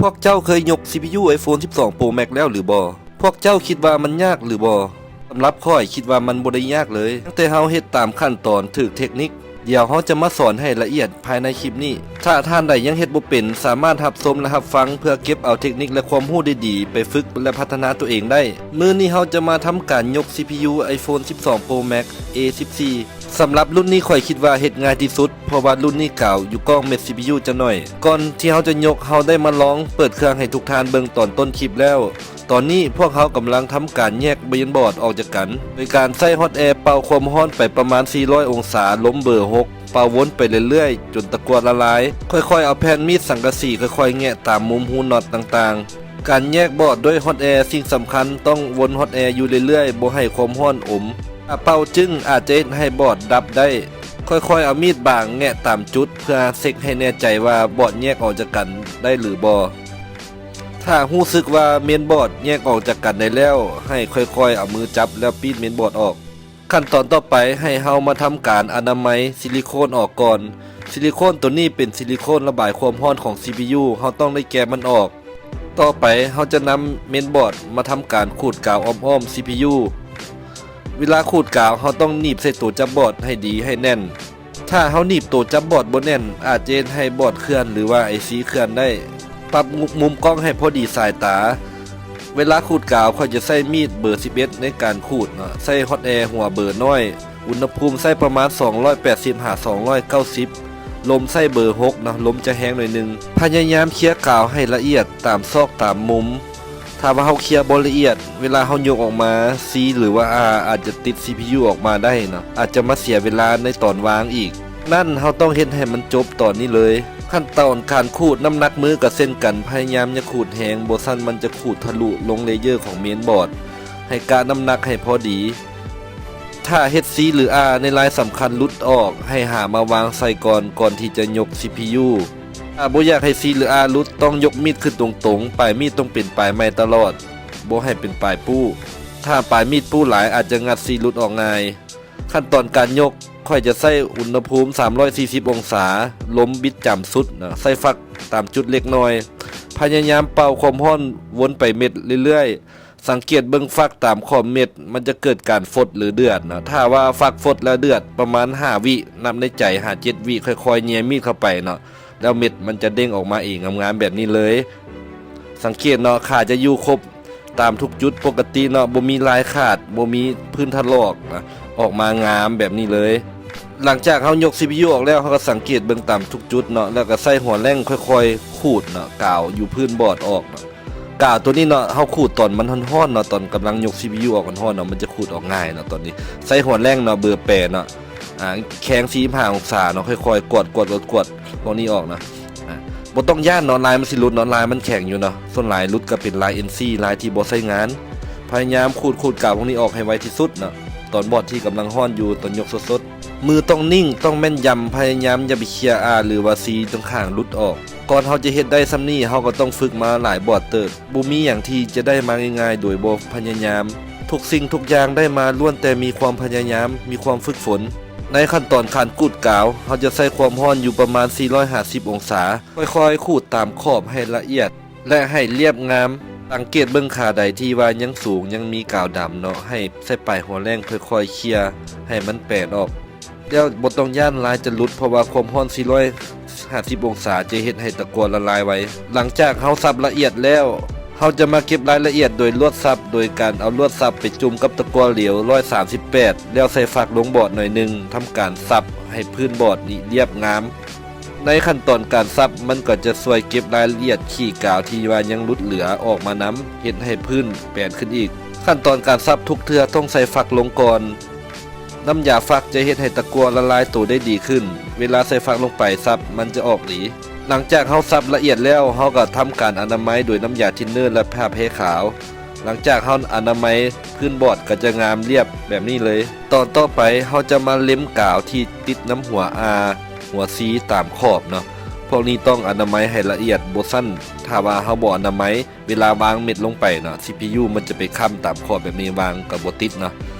ພວກເຈົ້າເຄີຍຍົກ ຊີພີຢູ iPhone ສິບສອງ Pro Max ແລ້ວຫຼືບໍ່? ພວກເຈົ້າຄິດວ່າມັນຍາກຫຼືບໍ່? ສຳລັບຂ້ອຍ, ຄິດວ່າມັນບໍ່ໄດ້ຍາກເລີຍ, ຕັ້ງແຕ່ເຮົາເຮັດຕາມຂັ້ນຕອນ, ຖືກເທັກນິກ, ດຽວເຮົາຈະມາສອນໃຫ້ລະອຽດພາຍໃນຄລິບນີ້. ຖ້າທ່ານໃດຍັງເຮັດບໍ່ເປັນ, ສາມາດຮັບຊົມ ແລະ ຮັບຟັງ ເພື່ອເກັບເອົາເທັກນິກ ແລະ ຄວາມຮູ້ດີໆ ໄປຝຶກ ແລະ ພັດທະນາຕົວເອງໄດ້. ມື້ນີ້ເຮົາຈະມາທຳການຍົກ ຊີພີຢູ iPhone ສິບສອງ Pro Max A ສິບສີ່. ສຳລັບລຸ້ນນີ້ຂ້ອຍຄິດວ່າເຮັດງ່າຍທີ່ສຸດ, ເພາະວ່າລຸ້ນນີ້ກາວຢູ່ກ້ອງເມັດ ຊີພີຢູ ຈັກໜ້ອຍ. ກ່ອນທີ່ເຮົາຈະຍົກ, ເຮົາໄດ້ມາລອງເປີດເຄື່ອງໃຫ້ທຸກທ່ານເບິ່ງຕອນຕົ້ນຄລິບແລ້ວ. ຕອນນີ້ພວກເຮົາກຳລັງທຳການແຍກເມນບອດອອກຈາກກັນ ໂດຍການໃຊ້ຮອດແອເປົ່າຄວາມຮ້ອນໄປປະມານ ສີ່ຮ້ອຍ ອົງສາ, ລົມເບີ ຫົກ ເປົ່າວົນໄປເລື້ອຍໆ ຈົນຕະກົ່ວລະລາຍ. ຄ່ອຍໆເອົາແຜ່ນມີດສັງກະສີ ຄ່ອຍໆແງະຕາມມຸມຮູນັອດຕ່າງໆ. ການແຍກບອດດ້ວຍຮອດແອ, ສິ່ງສຳຄັນຕ້ອງວົນຮອດແອຢູ່ເລື້ອຍໆ, ບໍ່ໃຫ້ຄວາມຮ້ອນອົມ. ຖ້າເປົ່າຈຶ້ງອາດຈະເຮັດໃຫ້ບອດດັບໄດ້. ຄ່ອຍໆເອົາມີດບາງແງະຕາມຈຸດ ເພື່ອເຊັກໃຫ້ແນ່ໃຈວ່າບອດແຍກອອກຈາກກັນໄດ້ຫຼືບໍ່. ຖ້າຮູ້ສຶກວ່າເມນບອດແຍກອອກຈາກກັນໄດ້ແລ້ວ, ໃຫ້ຄ່ອຍໆເອົາມືຈັບ ແລ້ວປີດເມນບອດອອກ. ຂັ້ນຕອນຕໍ່ໄປ, ໃຫ້ເຮົາມາທຳການອະນາໄມຊິລິໂຄນອອກກ່ອນ. ຊິລິໂຄນໂຕນີ້ເປັນຊິລິໂຄນລະບາຍຄວາມຮ້ອນຂອງ ຊີພີຢູ, ເຮົາຕ້ອງໄດ້ແກະມັນອອກ. ຕໍ່ໄປເຮົາຈະນຳເມນບອດມາທຳການຂູດກາວອ້ອມໆ ຊີພີຢູ. ເວລາຂູດກາວ, ເຮົາຕ້ອງໜີບໃສ່ໂຕຈັບບອດໃຫ້ດີ, ໃຫ້ແໜ້ນ. ຖ້າເຮົາໜີບໂຕຈັບບອດບໍ່ແໜ້ນ, ອາດຈະເຮັດໃຫ້ບອດເຄື່ອນ ຫຼືວ່າໄອຊີເຄື່ອນໄດ້. ປັບມຸມກ້ອງໃຫ້ພໍດີສາຍຕາ. ເວລາຂູດກາວ, ຂ້ອຍຈະໃຊ້ມີດເບີສິບເອັດໃນການຂູດເນາະ, ໃຊ້ຮອດແອຫົວເບີນ້ອຍ, ອຸນຫະພູມໃຊ້ປະມານສອງຮ້ອຍແປດສິບຫາສອງຮ້ອຍເກົ້າສິບ, ລົມໃຊ້ເບີຫົກເນາະ, ລົມຈະແຮງໜ້ອຍໜຶ່ງ. ພະຍາຍາມເຄຍກາວໃຫ້ລະອຽດຕາມຊອກຕາມມຸມ. ຖ້າວ່າເຮົາເຄຍບໍ່ລະອຽດ, ເວລາເຮົາຍົກອອກມາ, ຊີ ຫຼືວ່າອາ ອາດຈະຕິດ ຊີພີຢູ ອອກມາໄດ້ເນາະ, ອາດຈະມາເສຍເວລາໃນຕອນວາງອີກ. ນັ້ນເຮົາຕ້ອງເຮັດໃຫ້ມັນຈົບຕອນນີ້ເລີຍ. ຂັ້ນຕອນການຂູດ, ນ້ຳໜັກມືກໍເຊັ່ນກັນ, ພະຍາຍາມຢ່າຂູດແຮງ, ບໍ່ຊັ້ນມັນຈະຂູດທະລຸລົງເລເຢີຂອງເມນບອດ. ໃຫ້ກະນ້ຳໜັກໃຫ້ພໍດີ. ຖ້າເຮັດຊີ ຫຼື ອາ ໃນລາຍສຳຄັນຫຼຸດອອກ, ໃຫ້ຫາມາວາງໃສ່ກ່ອນ, ກ່ອນທີ່ຈະຍົກ ຊີພີຢູ. ຖ້າບໍ່ຢາກໃຫ້ຊີ ຫຼື ອາ ຫຼຸດ, ຕ້ອງຍົກມີດຂຶ້ນຕົງໆ, ປາຍມີດຕ້ອງເປັນປາຍໃໝ່ຕະຫຼອດ, ບໍ່ໃຫ້ເປັນປາຍປູ້. ຖ້າປາຍມີດປູ້ຫຼາຍ, ອາດຈະງັດຊີຫຼຸດອອກງ່າຍ. ຂັ້ນຕອນການຍົກ, ຂ້ອຍຈະໃຊ້ອຸນຫະພູມສາມຮ້ອຍສີ່ສິບອົງສາ, ລົມບິດຈຳສຸດນະ, ໃສ່ຝັກຕາມຈຸດເລັກນ້ອຍ. ພະຍາຍາມເປົ່າຄວາມຮ້ອນວົນໄປເມັດເລື້ອຍໆ. ສັງເກດເບິ່ງຝັກຕາມຂອບເມັດ, ມັນຈະເກີດການຟົດ ຫຼື ເດືອດນະ. ຖ້າວ່າຝັກຟົດ ແລະ ເດືອດປະມານຫ້າວິ, ນັບໃນໃຈຫ້າເຈັດວິ, ຄ່ອຍໆແຍ່ມີດເຂົ້າໄປເນາະ, ແລ້ວເມັດມັນຈະເດ້ງອອກມາເອງງາມໆແບບນີ້ເລີຍ. ສັງເກດເນາະ, ຂາຈະຢູ່ຄົບຕາມທຸກຈຸດປົກກະຕິເນາະ, ບໍ່ມີລາຍຂາດ, ບໍ່ມີພື້ນຖະຫຼອກນະ, ອອກມາງາມແບບນີ້ເລີຍ. ຫຼັງຈາກເຮົາຍົກ ຊີພີຢູ ອອກແລ້ວ, ເຮົາກໍສັງເກດເບິ່ງຕາມທຸກຈຸດເນາະ, ແລ້ວກໍໃຊ້ຫົວແລ່ງຄ່ອຍໆຂູດເນາະ, ກາວຢູ່ພື້ນບອດອອກເນາະ. ກາວໂຕນີ້ເນາະ, ເຮົາຂູດຕອນມັນຮ້ອນໆເນາະ, ຕອນກຳລັງຍົກ ຊີພີຢູ ອອກຮ້ອນໆເນາະ, ມັນຈະຂູດອອກງ່າຍເນາະ. ຕອນນີ້ໃຊ້ຫົວແລ່ງເນາະ, ເບີແປເນາະ, ອາ ແຄງສີ່ສິບຫ້າອົງສາເນາະ, ຄ່ອຍໆກວດໆໆພວກນີ້ອອກເນາະ. ອາ ບໍ່ຕ້ອງຢ້ານເນາະ, ລາຍມັນຊິຫຼຸດເນາະ, ລາຍມັນແຂງຢູ່ເນາະ. ສ່ວນຫຼາຍຫຼຸດກໍເປັນລາຍ ເອັນ ສີ່ ລາຍທີ່ບໍ່ໃຊ້ງານ. ພະຍາຍາມຂູດ ຂູດກາວພວກນີ້ອອກໃຫ້ໄວທີ່ສຸດເນາະ, ຕອນບອດທີ່ກຳລັງຮ້ອນຢູ່, ຕອນຍົກສົດໆ. ມືຕ້ອງນິ່ງ, ຕ້ອງແມ່ນຢຳ, ພະຍາຍາມຢ່າໄປເຄຍ ອາ ຫຼືວ່າ ຊີ ຂ້າງໆຫຼຸດອອກ. ກ່ອນເຮົາຈະເຮັດໄດ້ສ່ຳນີ້, ເຮົາກໍຕ້ອງຝຶກມາຫຼາຍບອດເຕີບ. ບໍ່ມີຫຍັງທີ່ຈະໄດ້ມາງ່າຍໆໂດຍບໍ່ພະຍາຍາມ. ທຸກສິ່ງທຸກຢ່າງໄດ້ມາລ້ວນແຕ່ມີຄວາມພະຍາຍາມ, ມີຄວາມຝຶກຝົນ. ໃນຂັ້ນຕອນການຂູດກາວ, ເຮົາຈະໃຊ້ຄວາມຮ້ອນຢູ່ປະມານສີ່ຮ້ອຍຫ້າສິບອົງສາ. ຄ່ອຍໆຂູດຕາມຂອບໃຫ້ລະອຽດ ແລະ ໃຫ້ລຽບງາມ. ສັງເກດເບິ່ງຂາໃດທີ່ວ່າຍັງສູງ, ຍັງມີກາວດຳເນາະ, ໃຫ້ໃຊ້ປາຍຫົວແລ່ງຄ່ອຍໆເຄຍໃຫ້ມັນແປນອອກ. ແລ້ວບໍ່ຕ້ອງຢ້ານລາຍຈະຫຼຸດ, ເພາະວ່າຄວາມຮ້ອນສີ່ຮ້ອຍຫ້າສິບອົງສາຈະເຮັດໃຫ້ຕະກົ່ວລະລາຍໄວ. ຫຼັງຈາກເຮົາສັບລະອຽດແລ້ວ, ເຮົາຈະມາເກັບລາຍລະອຽດໂດຍລວດສັບ, ໂດຍການເອົາລວດສັບໄປຈຸ່ມກັບຕະກົ່ວເຫຼວຮ້ອຍສາມສິບແປດ ແລ້ວໃສ່ຝັກລົງບອດໜ້ອຍໜຶ່ງ, ທຳການສັບໃຫ້ພື້ນບອດນີ້ລຽບງາມ. ໃນຂັ້ນຕອນການສັບ, ມັນກໍຈະຊ່ວຍເກັບລາຍລະອຽດຂີ້ກາວທີ່ວ່າຍັງຫຼຸດເຫຼືອອອກມານຳ, ເຮັດໃຫ້ພື້ນແປນຂຶ້ນອີກ. ຂັ້ນຕອນການສັບທຸກເທື່ອຕ້ອງໃສ່ຝັກລົງກ່ອນ. ນ້ຳຢາຝັກຈະເຮັດໃຫ້ຕະກົ່ວລະລາຍໂຕໄດ້ດີຂຶ້ນ. ເວລາໃສ່ຝັກລົງໄປສັບ, ມັນຈະອອກດີ. ຫຼັງຈາກເຮົາສັບລະອຽດແລ້ວ, ເຮົາກໍທຳການອະນາໄມໂດຍນ້ຳຢາທິນເນີ ແລະ ຜ້າແພຂາວ. ຫຼັງຈາກເຮົາອະນາໄມ, ພື້ນບອດກໍຈະງາມລຽບແບບນີ້ເລີຍ. ຕອນຕໍ່ໄປເຮົາຈະມາເລັມກາວທີ່ຕິດນຳຫົວອາ, ຫົວຊີຕາມຂອບເນາະ. ພວກນີ້ຕ້ອງອະນາໄມໃຫ້ລະອຽດ, ບໍ່ຊັ້ນຖ້າວ່າເຮົາບໍ່ອະນາໄມ, ເວລາວາງເມັດລົງໄປເນາະ, ຊີພີຢູມັນຈະໄປຄ້ຳຕາມຂອບແບບນີ້, ວາງກໍບໍ່ຕິດເນາະ.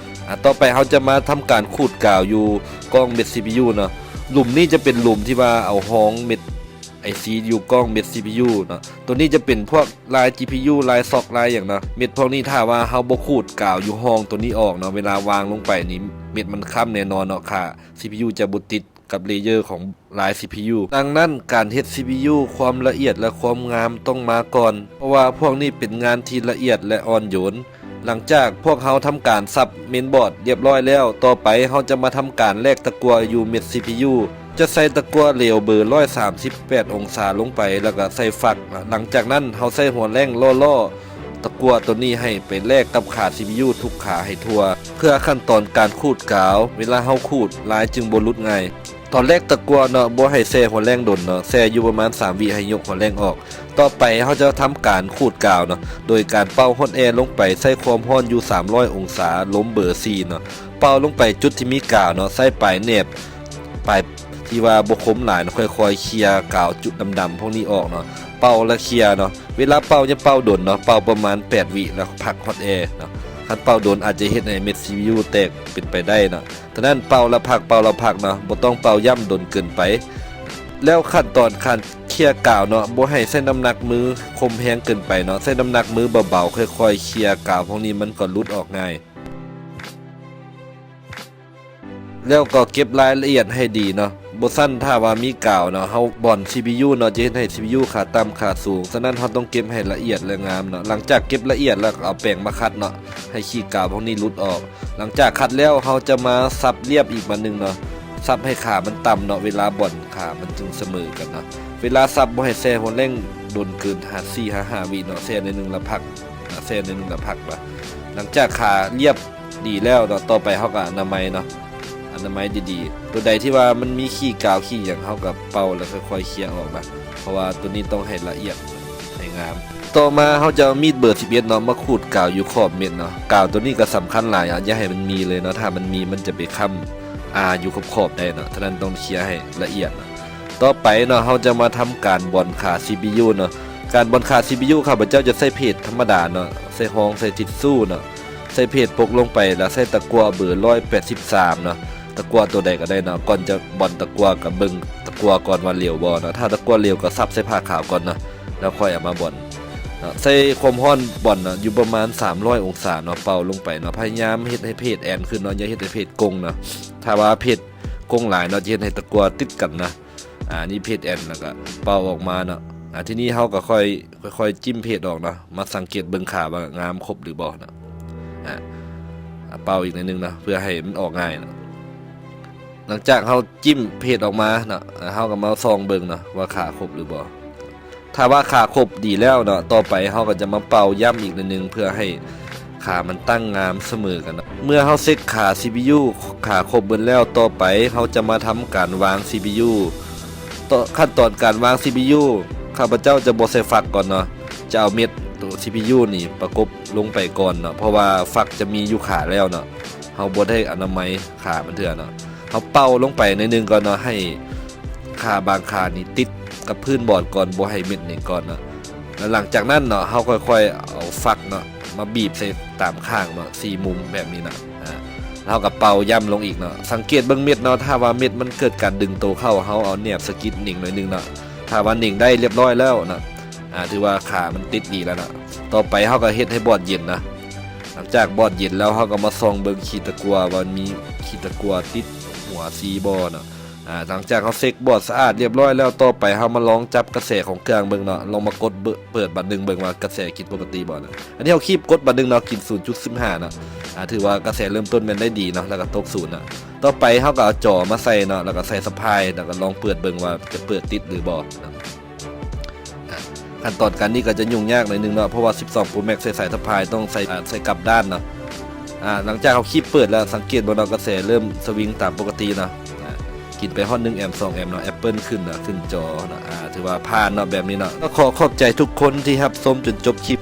ອາ, ຕໍ່ໄປເຮົາຈະມາທຳການຂູດກາວຢູ່ກ້ອງເມັດຊີພີຢູເນາະ. ຫຼຸມນີ້ຈະເປັນຫຼຸມທີ່ວ່າເອົາຮອງເມັດ ໄອຊີຢູ່ກ້ອງເມັດຊີພີຢູເນາະ. ໂຕນີ້ຈະເປັນພວກລາຍຈີພີຢູ ລາຍຊັອກ ລາຍຫຍັງເນາະ. ເມັດພວກນີ້ຖ້າວ່າເຮົາບໍ່ຂູດກາວຢູ່ຮ່ອງໂຕນີ້ອອກເນາະ, ເວລາວາງລົງໄປນີ້ເມັດມັນຄ້ຳແນ່ນອນເນາະ, ຂາຊີພີຢູຈະບໍ່ຕິດ ກັບເລເຢີຂອງລາຍຊີພີຢູ. ດັ່ງນັ້ນ ການເຮັດຊີພີຢູ ຄວາມລະອຽດ ແລະ ຄວາມງາມຕ້ອງມາກ່ອນ, ເພາະວ່າພວກນີ້ເປັນງານທີ່ລະອຽດ ແລະ ອ່ອນໂຍນ. ຫຼັງຈາກພວກເຮົາທຳການສັບເມນບອດລຽບຮ້ອຍແລ້ວ, ຕໍ່ໄປເຮົາຈະມາທຳການແລກຕະກົ່ວຢູ່ເມັດຊີພີຢູ. ຈະໃຊ້ຕະກົ່ວຫຼຽວເບີຮ້ອຍສາມສິບແປດອົງສາລົງໄປ ແລ້ວກໍໃສ່ຝັກ. ຫຼັງຈາກນັ້ນ ເຮົາໃຊ້ຫົວແລ່ງຫຼໍ່ໆ ຕະກົ່ວໂຕນີ້ໃຫ້ໄປແລກກັບຂາຊີພີຢູທຸກຂາໃຫ້ທົ່ວ. ເພື່ອຂັ້ນຕອນການຂູດກາວ, ເວລາເຮົາຂູດ ລາຍຈຶ່ງບໍ່ຫຼຸດງ່າຍ. ຕອນແລກຕະກົ່ວເນາະ, ບໍ່ໃຫ້ແຊ່ຫົວແລ່ງດົນເນາະ, ແຊ່ຢູ່ປະມານສາມວິໃຫ້ຍົກຫົວແລ່ງອອກ. ຕໍ່ໄປເຮົາຈະທຳການຂູດກາວເນາະ, ໂດຍການເປົ່າຮອດແອລົງໄປ, ໃຊ້ຄວາມຮ້ອນຢູ່ສາມຮ້ອຍອົງສາ, ລົມເບີສີ່ເນາະ. ເປົ່າລົງໄປຈຸດທີ່ມີກາວເນາະ, ໃຊ້ປາຍແໜບ, ປາຍທີ່ວ່າບໍ່ຄົມຫຼາຍເນາະ, ຄ່ອຍໆເຄຍກາວຈຸດດຳໆພວກນີ້ອອກເນາະ. ເປົ່າແລ້ວເຄຍເນາະ. ເວລາເປົ່າຢ່າເປົ່າດົນເນາະ, ເປົ່າປະມານແປດວິແລ້ວພັກຮອດແອເນາະ. ຄັນເປົ່າດົນອາດຈະເຮັດໃຫ້ເມັດຊີພີຢູແຕກເປັນໄປໄດ້ເນາະ. ສະນັ້ນເປົ່າແລ້ວພັກ, ເປົ່າແລ້ວພັກເນາະ, ບໍ່ຕ້ອງເປົ່າຢ້ຳດົນເກີນໄປ. ແລ້ວຂັ້ນຕອນການເຄຍກາວເນາະ, ບໍ່ໃຫ້ໃຊ້ນ້ຳໜັກມືຄົມແຮງເກີນໄປເນາະ, ໃຊ້ນ້ຳໜັກມືເບົາໆ ຄ່ອຍໆເຄຍກາວພວກນີ້, ມັນກໍຫຼຸດອອກງ່າຍ. ແລ້ວກໍເກັບລາຍລະອຽດໃຫ້ດີເນາະ, ບໍ່ຊັ້ນຖ້າວ່າມີກາວເນາະ, ເຮົາບ່ອນຊີພີຢູເນາະ ຈະເຮັດໃຫ້ຊີພີຢູຂາຕ່ຳຂາສູງ, ສະນັ້ນເຮົາຕ້ອງເກັບໃຫ້ລະອຽດ ແລະ ງາມເນາະ. ຫຼັງຈາກເກັບລະອຽດແລ້ວ ກໍເອົາແປງມາຂັດເນາະ, ໃຫ້ຂີ້ກາວພວກນີ້ຫຼຸດອອກ. ຫຼັງຈາກຂັດແລ້ວ ເຮົາຈະມາສັບລຽບອີກບາດໜຶ່ງເນາະ, ສັບໃຫ້ຂາມັນຕ່ຳເນາະ, ເວລາບ່ອນຂາມັນຈຶ່ງສະເໝີກັນເນາະ. ເວລາສັບບໍ່ໃຫ້ແຊ່ຫົວແລ່ງດົນເກີນຫ້າ ສີ່ຫາຫ້າວິເນາະ, ແຊ່ໜ້ອຍໜຶ່ງແລ້ວພັກ, ແຊ່ໜ້ອຍໜຶ່ງແລ້ວພັກເນາະ. ຫຼັງຈາກຂາລຽບ ດີແລ້ວເນາະ, ຕໍ່ໄປເຮົາກໍອະນາໄມເນາະ, ອະນາໄມດີໆ. ໂຕໃດທີ່ວ່າມັນມີຂີ້ກາວຂີ້ຫຍັງ ເຮົາກໍເປົ່າແລ້ວຄ່ອຍໆເຄຍອອກນະ, ເພາະວ່າໂຕນີ້ຕ້ອງໃຫ້ລະອຽດ ໃຫ້ງາມ. ຕໍ່ມາເຮົາຈະເອົາມີດເບີສິບເອັດເນາະ ມາຂູດກາວຢູ່ຂອບເມັດເນາະ. ກາວໂຕນີ້ກໍສຳຄັນຫຼາຍເນາະ, ຢ່າໃຫ້ມັນມີເລີຍເນາະ, ຖ້າມັນມີມັນຈະໄປຄ້ຳອາຢູ່ຂອບໆໄດ້ເນາະ, ສະນັ້ນຕ້ອງເຄຍໃຫ້ລະອຽດເນາະ. ຕໍ່ໄປເນາະ ເຮົາຈະມາທຳການບ່ອນຂາຊີພີຢູເນາະ. ການບ່ອນຂາຊີພີຢູ ຂ້າພະເຈົ້າຈະໃຊ້ເພດທຳມະດາເນາະ, ໃສ່ຮອງ ໃສ່ທິດຊູເນາະ. ໃສ່ເພດປົກລົງໄປ ແລ້ວໃສ່ຕະກົ່ວເບີຮ້ອຍແປດສິບສາມເນາະ, ຕະກົ່ວໂຕໃດກໍໄດ້ເນາະ. ກ່ອນຈະບ່ອນຕະກົ່ວກໍເບິ່ງຕະກົ່ວກ່ອນວ່າຫຼຽວບໍ່ເນາະ, ຖ້າຕະກົ່ວຫຼຽວກໍສັບໃສ່ຜ້າຂາວກ່ອນເນາະ, ແລ້ວຄ່ອຍເອົາມາບ່ອນເນາະ. ໃສ່ຄວາມຮ້ອນບ່ອນເນາະ ຢູ່ປະມານສາມຮ້ອຍອົງສາເນາະ, ເປົ່າລົງໄປເນາະ. ພະຍາຍາມເຮັດໃຫ້ເພດແອນຂຶ້ນເນາະ, ຢ່າເຮັດໃຫ້ເພດກົງເນາະ. ຖ້າວ່າເພດກົງຫຼາຍເນາະ ຈະເຮັດໃຫ້ຕະກົ່ວຕິດກັນນະ. ອາ ນີ້ເພດແອນ ແລ້ວກໍເປົ່າອອກມາເນາະ. ອາ ທີນີ້ເຮົາກໍຄ່ອຍ ຄ່ອຍໆຈິ້ມເພດອອກເນາະ, ມາສັງເກດເບິ່ງຂາວ່າງາມຄົບຫຼືບໍ່ເນາະ. ອາ ເປົ່າອີກໜ້ອຍໜຶ່ງເນາະ ເພື່ອໃຫ້ມັນອອກງ່າຍເນາະ. ຫຼັງຈາກເຮົາຈິ້ມເພດອອກມາເນາະ, ເຮົາກໍມາສ່ອງເບິ່ງເນາະວ່າຂາຄົບຫຼືບໍ່. ຖ້າວ່າຂາຄົບດີແລ້ວເນາະ, ຕໍ່ໄປເຮົາກໍຈະມາເປົ່າຢ້ຳອີກໜ້ອຍໜຶ່ງ ເພື່ອໃຫ້ຂາມັນຕັ້ງງາມສະເໝີກັນເນາະ. ເມື່ອເຮົາເຊັກຂາຊີພີຢູ ຂາຄົບເບິດແລ້ວ, ຕໍ່ໄປເຮົາຈະມາທຳການວາງຊີພີຢູ. ຕໍ່ ຂັ້ນຕອນການວາງຊີພີຢູ ຂ້າພະເຈົ້າຈະບໍ່ໃສ່ຝັກກ່ອນເນາະ, ຈະເອົາເມັດໂຕຊີພີຢູນີ້ປະກົບລົງໄປກ່ອນເນາະ, ເພາະວ່າຝັກຈະມີຢູ່ຂາແລ້ວເນາະ, ເຮົາບໍ່ໄດ້ອະນາໄມຂາມັນເທື່ອເນາະ. ເຮົາເປົ່າລົງໄປໜ້ອຍໜຶ່ງກ່ອນເນາະ, ໃຫ້ຂາບາງຂານີ້ຕິດກັບພື້ນບອດກ່ອນ, ບໍ່ໃຫ້ເມັດນີ້ກ່ອນເນາະ. ແລ້ວຫຼັງຈາກນັ້ນເນາະ ເຮົາຄ່ອຍໆເອົາຝັກເນາະ ມາບີບໃສ່ຕາມຂ້າງເນາະ ສີ່ມຸມແບບນີ້ເນາະ. ອາ ເຮົາກໍເປົ່າຢ້ຳລົງອີກເນາະ. ສັງເກດເບິ່ງເມັດເນາະ, ຖ້າວ່າເມັດມັນເກີດການດຶງໂຕເຂົ້າ, ເຮົາເອົາແໜບສະກິດໜິງໜ້ອຍໜຶ່ງເນາະ. ຖ້າວ່າໜິງໄດ້ລຽບຮ້ອຍແລ້ວເນາະ, ອາ ຖືວ່າຂາມັນຕິດດີແລ້ວເນາະ. ຕໍ່ໄປເຮົາກໍເຮັດໃຫ້ບອດເຢັນນະ. ຫຼັງຈາກບອດເຢັນແລ້ວ, ເຮົາກໍມາສ່ອງເບິ່ງຂີ້ຕະກົ່ວວ່າມັນມີຂີ້ຕະກົ່ວຕິດຫົວຊີບໍ່ເນາະ. ອາ ຫຼັງຈາກເຮົາເຊັກບອດສະອາດລຽບຮ້ອຍແລ້ວ, ຕໍ່ໄປເຮົາມາລອງຈັບກະແສຂອງເຄື່ອງເບິ່ງເນາະ, ລອງມາກົດເປີດບາດໜຶ່ງເບິ່ງວ່າກະແສກິນປົກກະຕິບໍ່ເນາະ. ອັນນີ້ເຮົາຄີບກົດບາດໜຶ່ງເນາະ, ກິນສູນຈຸດສິບຫ້າເນາະ. ອາ ຖືວ່າກະແສເລີ່ມຕົ້ນແມ່ນໄດ້ດີເນາະ, ແລ້ວກໍຕົກສູນເນາະ. ຕໍ່ໄປເຮົາກໍເອົາຈໍມາໃສ່ເນາະ, ແລ້ວກໍໃສ່ສະພາຍ, ແລ້ວກໍລອງເປີດເບິ່ງວ່າຈະເປີດຕິດຫຼືບໍ່ເນາະ. ອາ ຂັ້ນຕອນການນີ້ກໍຈະຫຍຸ້ງຍາກໜ້ອຍໜຶ່ງເນາະ, ເພາະວ່າສິບສອງໂປຣແມັກໃສ່ສາຍສະພາຍຕ້ອງໃສ່ ອາ ໃສ່ກັບດ້ານເນາະ. ອາ ຫຼັງຈາກເຮົາຄີບເປີດແລ້ວ, ສັງເກດບໍ່ເນາະ, ກະແສເລີ່ມສະວິງຕາມປົກກະຕິເນາະ. ອາ ກິນໄປຮອດໜຶ່ງແອມ ສອງແອມເນາະ, ແອັບເປິ້ນຂຶ້ນເນາະ, ຂຶ້ນຈໍເນາະ. ອາ ຖືວ່າຜ່ານເນາະ ແບບນີ້ເນາະ. ກໍຂໍຂອບໃຈທຸກຄົນທີ່ຮັບຊົມຈົນຈົບຄລິບ.